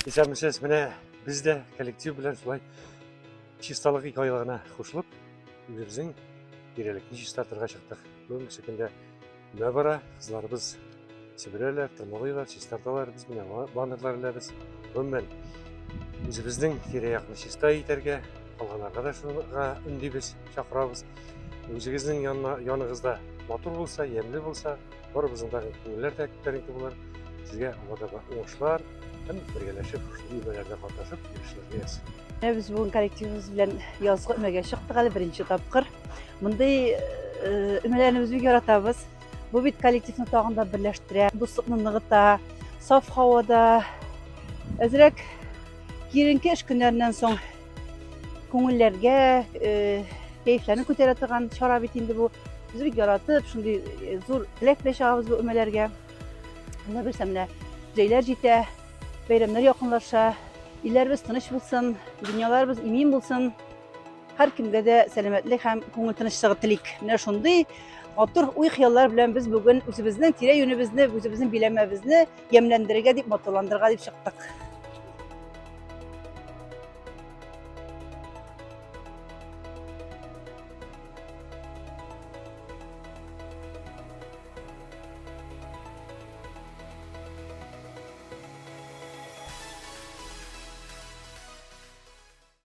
Исәнмесез, менә без дә коллектив белән шулай чисталык икеайлыгына кушылып, үзебезнең тирәлекне чистартырга чыктык. Бүгенге көндә өмә бара, кызларыбыз себерәләр, тырмалыйлар, чистарталар, без менә баннерлар эләбез. Гомумән, үзебезнең тирә-якны чиста итәргә, калганнарга да шуңа өндибез, чакырабыз. Үзегезнең яныгызда матур булса, ямьле булса, Барыбызның да күңелләр дә күтәренке булыр. Сезгә алга таба уңышлар һәм бергәләшеп шушы өмәләрдә катнашып ирешергә язсын. Менә без бүген коллективыбыз белән язгы өмәгә чыктык әле беренче тапкыр. Мондый э, өмәләрне без бик яратабыз. Бу бит коллективны тагын да берләштерә, дуслыкны ныгыта, саф һавада әзрәк киеренке эш көннәреннән соң күңелләргә, э, кәефләрне күтәрә торган чара бит инде бу. Без бик яратып, шундый э, зур теләк белән чыгабыз бу өмәләргә. Менә белсәм, менә җәйләр җитә, бәйрәмнәр якынлаша. Илләребез тыныч булсын, дөньяларыбыз имин булсын. Һәркемгә дә сәламәтлек һәм күңел тынычлыгы телик. Менә шундый матур уй-хыяллар белән без бүген үзебезнең тирә-юнебезне, үзебезнең биләмәбезне ямьләндерергә дип, матурландырырга дип чыктык.